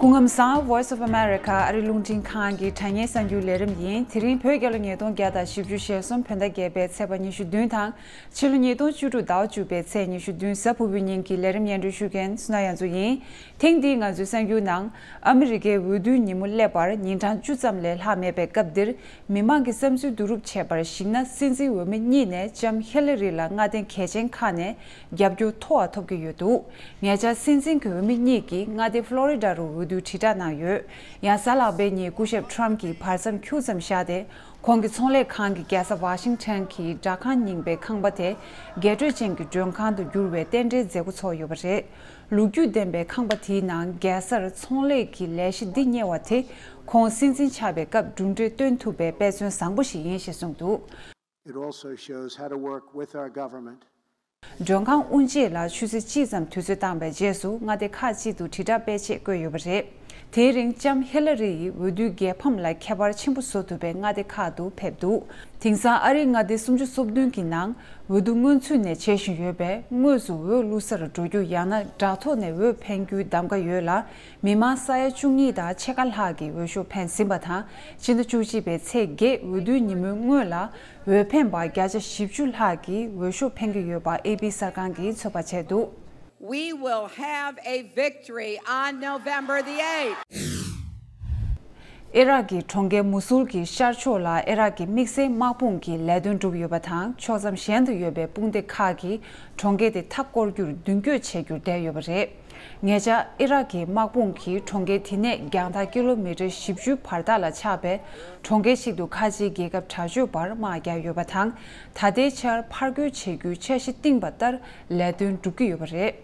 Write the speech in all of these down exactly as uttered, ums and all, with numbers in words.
སྐུ་ཁམས་བཟང་། Voice of America ཨ་རི་རླུང་འཕྲིན་ཁང་གི་དྲ་བརྙན་གསར་འགྱུར་ལས་རིམ་ཡིན། དེ་རིང་བོད་རྒྱལ་ལོ་ཉིས་སྟོང་བརྒྱ་དང་བཞི་བཅུ་ཞེ་གསུམ་བོད་ཟླ་བརྒྱད་པའི་ཚེས་པ་ཉི་ཤུ་བདུན་དང་། ཕྱི་ལོ་ཉིས་སྟོང་བཅུ་དྲུག་ཟླ་བ་བཅུ་པའི་ཚེས་ཉི་ཤུ་བདུན་གཟའ་ཕུར་བུའི་ཉིན་གྱི་ལས་རིམ་སྙན་སྒྲོན་ཞུ་མཁན་སུ་ན་ཡ་མཚོ་ཡིན། ཐེངས་འདིའི་ང་ཚོའི་གསར་འགྱུར་ནང་། ཨ་མི་རི་ཀའི་འོས་བསྡུའི་ཉིན་མོ་སླེབས་པར་ཉིན་གྲངས་བཅུ་ཙམ་ལས་ལྷག་མེད་པའི་སྐབས་འདིར། མི་མང་གི་བསམ་ཚུལ་བསྡུ་རུབ་བྱས་པར་གཞིགས་ན། སྲིད་འཛིན་འོས་མི་གཉིས་ནས་ལྕམ་ཧི་ལ་རི་ལ་མངའ་སྡེ་གལ་ཆེན་ཁག་ནས་རྒྱབ་སྐྱོར་མཐོ་བ་ཐོབ་ཀྱི་ཡོད་འདུག་ཉེ་ཆར་སྲིད་འཛིན་གྱི་འོས་མི་གཉིས་ཀྱིས་མངའ་སྡེ་ཕློ་རི་ཌ་རུ་འོས་བསྡུ་དྲིལ་བསྒྲགས་གནང་ཡོད། ཡང་གཟའ་ལྷག་པའི་ཉིན་སྐུ་ཞབས་ཊམ་གྱིས་བར་མཚམས་ཁྱུག་ཙམ་བཞག་སྟེ། ཁོང་གི་ཚོང་ལས་ཁང་གི་རྒྱལ་ས་ཝ་ཤིང་ཊོན་གྱི་སྦྲག་ཁང་རྙིང་པའི་ཁང་པ་དེ་རྒྱས་སྤྲོས་ཅན་གྱི་མགྲོན་ཁང་དུ་བསྒྱུར་བའི་རྟེན་འབྲེལ་མཛད་སྒོ་ཚོགས་ཡོད་པ་རེད། ལོ་རྒྱུས་ལྡན་པའི་ཁང་པ་དེའི་ནང་རྒྱལ་སར་ཚོང་ལས་ཀྱི་ལས་གཞི་འདི་གཉེར་བ་དེ། ཁོང་སྲིད་འཛིན་ཆགས་པའི་སྐབས་གྲུབ་འབྲས་སྟོན་ཐུབ་པའི་དཔེ་མཚོན་བཟང་པོ་ཞིག་ཡིན་ཞེས་གསུངས་འདུག It also shows how to work with our government. མགྲོན་ཁང་དབུ་འབྱེད་ལ་ཆུ་ཚོད་གཅིག་ཙམ་དུས་ཚོད་བཏང་བའི་རྗེས་སུ་མངའ་སྡེ་ཁག་ཅིག་ཏུ་དྲིལ་བསྒྲགས་སྤེལ་ཆེད་བསྐོས་ཡོད་པ་རེད། དེའི་རིང་ལྕམ་ཧི་ལ་རི་ཡིས་འོས་བསྡུའི་རྒྱལ་ཕམ་ལ་ཁྱད་པར་ཆེན་པོ་བཟོ་ཐུབ་པའི་མངའ་སྡེ་ཁག་ཏུ་ཕེབས་འདུག་དེང་སང་ཨ་རིའི་མངའ་སྡེ་སུམ་ཅུ་སོ་བདུན་གྱི་ནང་འོས་བསྡུ་སྔོན་ཚུད་ནས་བྱེད་བཞིན་ཡོད་པས། དངོས་སུ་འོས་བླུག་སར་འགྲོ་རྒྱུ་ཡང་ན་དྲ་ཐོག་ནས་འོས་འཕེན་རྒྱུའི་གདམ་ག་ཡོད་ལ། མི་མང་ས་ཡ་བཅུ་གཉིས་དང་ཕྱེད་ཀ་ལྷག་གིས་འོས་ཤོག་འཕེན་ཟིན་པ་དང་། སྤྱི་ཟླ་བཅུ་གཅིག་པའི་ཚེས་བརྒྱད་འོས་བསྡུའི་ཉིན་མོའི་སྔོན་ལ། འོས་འཕེན་པ་བརྒྱ་ཆ་བཞི་བཅུ་ལྷག་གིས་འོས་ཤོག་འཕེན་གྱི་ཡོད་པ་ཨེ་པི་གསར་ཁང་གིས་ཚོད་དཔག་བྱས་འདུག We will have a victory on November the eighth. ཨི་རག་གི་གྲོང་ཁྱེར་མུ་སུལ་གྱི་ཤར་ཕྱོགས་ལ་ཨི་རག་གི་དམིགས་བསལ་དམག་དཔུང་གིས་ལས་དོན་བསྒྲུབས་ཡོད་པ་དང་། ཕྱོགས་མཚམས་གཞན་དུ་ཡོད་པའི་དཔུང་སྡེ་ཁག་གིས་གྲོང་ཁྱེར་དེ་མཐའ་བསྐོར་རྒྱུར་མདུན་སྐྱོད་བྱེད་རྒྱུར་བསྡད་ཡོད་པ་རེད། ཉེ་ཆར་ཨི་རག་གི་དམག་དཔུང་གིས་གྲོང་ཁྱེར་དེ་ནས་རྒྱང་ཐག་ཀི་ལོ་མི་ཊར་བཞི་བཅུའི་བར་ཐག་ལ་ཆགས་པའི་གྲོང་ཁྱེར་ཞིག་ཏུ་ཁ་ཆེའི་རྒྱལ་ཁབ་དྲག་སྤྱོད་པར་དམག་བརྒྱབ་ཡོད་པ་དང་། ད་ལྟའི་ཆར་ཕར་རྒོལ་བྱེད་རྒྱུའི་འཆར་གཞི་བཏིང་བ་ལྟར་ལས་དོན་སྒྲུབ་ཀྱི་ཡོད་པ་རེད།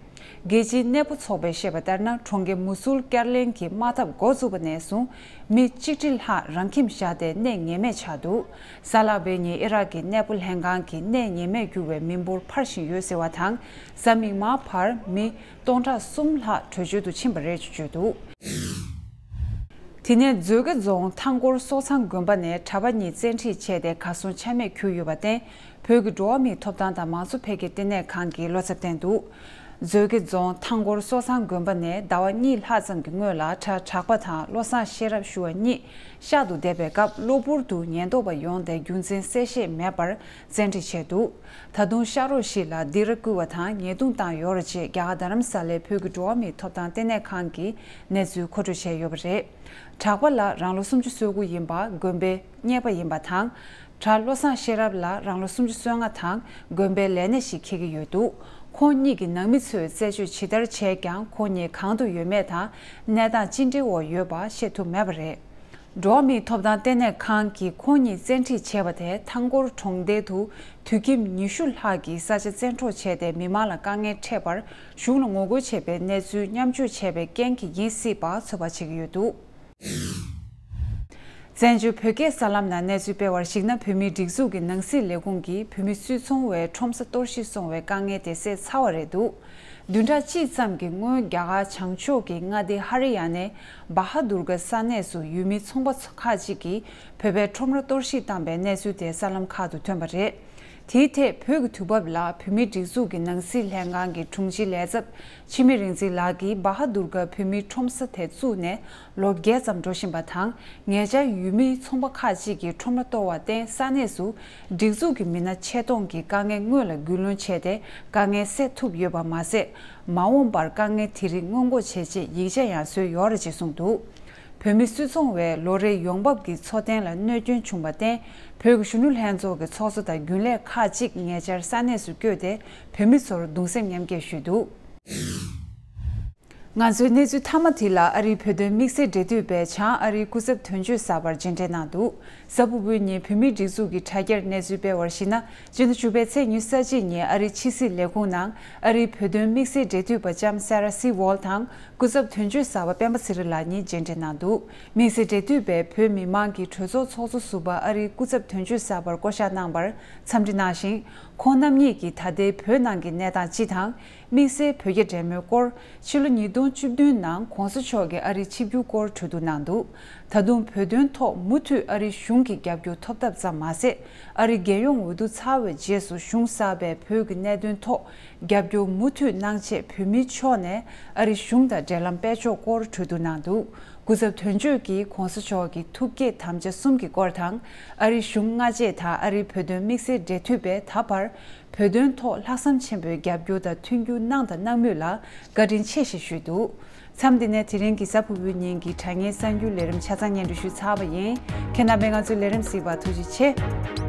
རྒྱལ་སྤྱིའི་གནས་སྤོ་ཚོགས་པས་བཤད་པ་ལྟར་ན། གྲོང་ཁྱེར་མུ་སུལ་བསྐྱར་ལེན་གྱི་དམག་འཐབ་འགོ་བཙུགས་པ་ནས་བཟུང་། མི་གཅིག་ཁྲི་ལྷག་རང་ཁྱིམ་བཞག་སྟེ་གནས་ངེས་མེད་ཆགས་འདུག་གཟའ་ལྷག་པའི་ཉིན་ཨི་རག་གི་གནས་སྤོ་ལྷན་ཁང་གིས་གནས་ངེས་མེད་གྱུར་བའི་མི་འབོར་འཕར་བཞིན་ཡོད་ཟེར་བ་དང་། གཟའ་མིག་དམར་བར་མི་སྟོང་ཕྲག་གསུམ་ལྷག་བྲོས་བྱོལ་དུ་ཕྱིན་པ་རེད་ཅེས་བརྗོད་འདུག་དེ་ནས་མཛོད་དགེ་རྫོང་ཐང་སྐོར་སོ་ཚང་དགོན་པ་ནས་གྲྭ་པ་གཉིས་བཙན་ཁྲིད་བྱས་ཏེ་གར་སོང་ཆ་མེད་གྱུར་ཡོད་པར་བརྟེན། བོད་ཀྱི་འགྲོ་བ་མིའི་ཐོབ་ཐང་དང་མང་གཙོ་འཕེལ་རྒྱས་ལྟེ་གནས་ཁང་གིས་བློ་འཚབ་བསྟན་འདུག་མཛོད་དགེ་རྫོང་ཐང་སྐོར་སོ་ཚང་དགོན་པ་ནས་ཟླ་བ་གཉིས་ལྷག་ཙམ་གྱི་སྔོན་ལ། གྲྭ་གྲགས་པ་དང་བློ་བཟང་ཤེས་རབ་ཞུ་བ་གཉིས་ཤག་ཏུ་བསྡད་པའི་སྐབས། གློ་བུར་དུ་ཉེན་རྟོག་པ་ཡོང་སྟེ་རྒྱུ་མཚན་གསལ་བཤད་མེད་པར་བཙན་ཁྲིད་བྱས་འདུག་ད་དུང་ཤག་རོགས་ཤིག་ལ་སྡིགས་ར་བསྐུལ་བ་དང་ཉེས་རྡུང་བཏང་ཡོད་རེད་ཅེས་རྒྱ་གར་རྡ་རམ་ས་ལའི་བོད་ཀྱི་འགྲོ་བ་མིའི་ཐོབ་ཐང་ལྟེ་གནས་ཁང་གིས་གནས་ཚུལ་མཁོ་སྤྲོད་བྱས་ཡོད་པ་རེད། གྲགས་པ་ལགས་རང་ལོ་སུམ་ཅུ་སོ་དགུ་ཡིན་པ། དགོན་པའི་གཉེར་པ་ཡིན་པ་དང་། གྲྭ་བློ་བཟང་ཤེས་རབ་ལགས་རང་ལོ་སུམ་ཅུ་སོ་ལྔ་དང་། དགོན་པའི་ལས་སྣེ་ཞིག་འཁྱེར་གྱི་ཡོད་འདུག་ཁོང་གཉིས་ཀྱི་ནང་མི་ཚོས་རྩད་གཅོད་ཇི་ལྟར་བྱས་ཀྱང་། ཁོང་གཉིས་གང་དུ་ཡོད་མེད་དང་། གནས་སྟངས་ཅི་འདྲའི་འོག་ཡོད་པ་ཤེས་ཐུབ་མེད་པ་རེད། འགྲོ་བ་མིའི་ཐོབ་ཐང་ལྟེ་གནས་ཁང་གིས་ཁོང་གཉིས་བཙན་ཁྲིད་བྱས་པ་དེས། ཐང་སྐོར་གྲོང་རྡལ་དུ་དུད་ཁྱིམ་ཉི་ཤུ་ལྷག་གི་ས་ཆ་བཙན་འཕྲོག་བྱས་ཏེ་མི་མང་ལ་དཀའ་ངལ་འཕྲད་པར་གཞུང་ལ་ངོ་རྒོལ་བྱས་པའི་གནས་ཚུལ་མཉམ་སྤྱོད་བྱས་པའི་རྐྱེན་གྱིས་ཡིན་སྲིད་པ་ཚོད་དཔག་བྱེད་ཀྱི་ཡོད་འདུག་བཙན་བྱོལ་བོད་སྐད་གསར་ལམ་ནང་གནས་ཚུལ་སྤེལ་བར་གཞིགས་ན། བོད་མིའི་སྒྲིག་འཛུགས་ཀྱི་ནང་སྲིད་ལས་ཁུངས་ཀྱིས་བོད་མི་སུད་ཚོང་བས་ཁྲོམ་ས་གཏོར་བཤིག་སོང་བའི་དཀའ་ངལ་དེ་སེལ་ཚར་བ་རེད་འདུག་བདུན་ཕྲག་གཅིག་ཙམ་གྱི་སྔོན། རྒྱ་གར་བྱང་ཕྱོགས་ཀྱི་མངའ་སྡེ་ཧ་རི་ཡ་ནའི་བ་ཧ་དུར་ག་ས་གནས་སུ་ཡུལ་མིའི་ཚོང་པ་ཁག་ཅིག་གིས་བོད་པའི་ཁྲོམ་ར་གཏོར་བཤིག་བཏང་པའི་གནས་ཚུལ་དེ་གསར་ལམ་ཁག་ཏུ་ཐོན་པ་རེད། དེའི་ཐད་བོད་ཀྱི་དུས་བབ་ལ་བོད་མིའི་སྒྲིག་འཛུགས་ཀྱི་ནང་སྲིད་ལྷན་ཁང་གི་དྲུང་ཆེ་ལས་ཚབ་འཆི་མེད་རིག་འཛིན་ལགས་ཀྱིས། བ་ཧ་དུར་ག་བོད་མིའི་ཁྲོམ་ས་དེ་བཙུགས་ནས་ལོ་བརྒྱད་ཙམ་འགྲོ་བཞིན་པ་དང་། ཉེ་ཆར་ཡུལ་མིའི་ཚོང་པ་ཁག་ཅིག་གིས་ཁྲོམ་ར་གཏོར་བར་བརྟེན། ས་གནས་སུ་སྒྲིག་འཛུགས་ཀྱི་མི་སྣ་ཆེད་གཏོང་གིས་དཀའ་ངལ་སྔོན་ལ་རྒྱུས་ལོན་བྱས་ཏེ། དཀའ་ངལ་སེལ་ཐུབ་ཡོད་པ་མ་ཟད། མ་འོངས་པར་དཀའ་ངལ་དེ་རིགས་སྔོན་འགོག་བྱེད་ཆེད་ཡིག་ཆ་ཡང་བཟོས་ཡོད་རེད་ཅེས་གསུངས་འདུག་བོད་མི་སུད་ཚོང་བས་ལོ་རེའི་ཡོང་འབབ་ཀྱི་འཚོ་རྟེན་ལ་གནོད་སྐྱོན་བྱུང་བར་བརྟེན། བོད་ཀྱི་གཞོན་ནུ་ལྷན་ཚོགས་ཀྱི་ཚོགས་གཙོ་དང་རྒྱུན་ལས་ཁག་ཅིག་ཉེ་ཆར་ས་གནས་སུ་བསྐྱོད་དེ། བོད་མི་ཚོར་གདུང་སེམས་མཉམ་སྐྱེད་ཞུས་འདུག་ང་ཚོའི་གནས་ཚུལ་མཐའ་མ་དེ་ལ། ཨ་རིའི་བོད་དོན་དམིགས་བསལ་འབྲེལ་མཐུད་པས་བྱང་ཨ་རིའི་སྐུ་ཚབ་དོན་གཅོད་གསར་པར་མཇལ་འཕྲད་གནང་འདུག་གཟའ་ཕུར་བུའི་ཉིན་བོད་མིའི་སྒྲིག་འཛུགས་ཀྱི་དྲ་རྒྱར་གནས་ཚུལ་སྤེལ་བར་གཞིགས་ན། སྤྱི་ཟླ་བཅུ་པའི་ཚེས་ཉི་ཤུ་རྩ་གཅིག་ཉིན་ཨ་རིའི་ཕྱི་སྲིད་ལས་ཁུངས་ནང་ཨ་རིའི་བོད་དོན་དམིགས་བསལ་འབྲེལ་མཐུད་པ་ལྕམ་སེ་ར་སི་ཝོལ་དང་། སྐུ་ཚབ་དོན་གཅོད་གསར་པ་སྤེན་པ་ཚེ་རིང་ལགས་གཉིས་མཇལ་འཕྲད་གནང་འདུག་དམིགས་བསལ་འབྲེལ་མཐུད་པས་བོད་མི་མང་གི་གྲོས་ཚོགས་ཚོགས་གཙོ་ཟུར་པ་ཨ་རིའི་སྐུ་ཚབ་དོན་གཅོད་གསར་པར་བསྐོ་གཞག་གནང་བར་འཚམས་འདྲི་གནང་ཞིང་། ཁོང་རྣམ་གཉིས་ཀྱིས་ད་ལྟའི་བོད་ནང་གི་གནས་སྟངས་སྤྱི་དང་། དམིགས་བསལ་བོད་རྒྱ་འབྲེལ་མོལ་སྐོར། ཕྱི་ལོ་ཉིས་སྟོང་བཅུ་བདུན་ནང་གོང་ས་མཆོག་གིས་ཨ་རི་ཆིབས་བསྒྱུར་སྐོར་གྲོས་བསྡུར་གནང་འདུག་ད་དུང་བོད་དོན་ཐོག་མུ་མཐུད་ཨ་རིའི་གཞུང་ གཞུང་གི་རྒྱབ་སྐྱོར་ཐོབ་ཐབས་ཙམ་མ་ཟད། ཨ་རིའི་རྒྱལ་ཡོངས་འོས་བསྡུ་ཚར་བའི་རྗེས་སུ་གཞུང་གསར་པས་བོད་ཀྱི་གནད་དོན་ཐོག་རྒྱབ་སྐྱོར་མུ་མཐུད་གནང་ཆེད་བོད་མིའི་ཕྱོགས་ནས་ཨ་རིའི་གཞུང་དང་འབྲེལ་ལམ་སྤེལ་ཕྱོགས་སྐོར་གྲོས་བསྡུར་གནང་འདུག་སྐུ་ཚབ་དོན་གཅོད་ཀྱིས་༸གོང་ས་མཆོག་གི་ཐུགས་བསྐྱེད་དམ་བཅའ་གསུམ་གྱི་སྐོར་དང་། ཨ་རིའི་གཞུང་སྔ་རྗེས་དང་ཨ་རིའི་བོད་དོན་དམིགས་བསལ་འབྲེལ་མཐུད་པས་ད་བར་བོད་དོན་ཐོག་ལྷག་བསམ་ཆེན་པོས་རྒྱབ་སྐྱོར་དང་མཐུན་འགྱུར་གནང་དང་གནང་མུས་ལ་བཀའ་དྲིན་ཆེ་ཞེས་ཞུས་འདུག་མཚམས་འདི་ནས་དེ་རིང་གི་གཟའ་ཕུར་བུའི་ཉིན་གྱི་དྲ་བརྙན་གསར་འགྱུར་ལས་རིམ་ཆ་ཚང་སྙན་སྒྲོན་ཞུས་ཚར་བ་ཡིན། ཁྱེད་རྣམ་པས་ང་ཚོའི་ལས་རིམ་གཟིགས་པར་ཐུགས་རྗེ་ཆེ།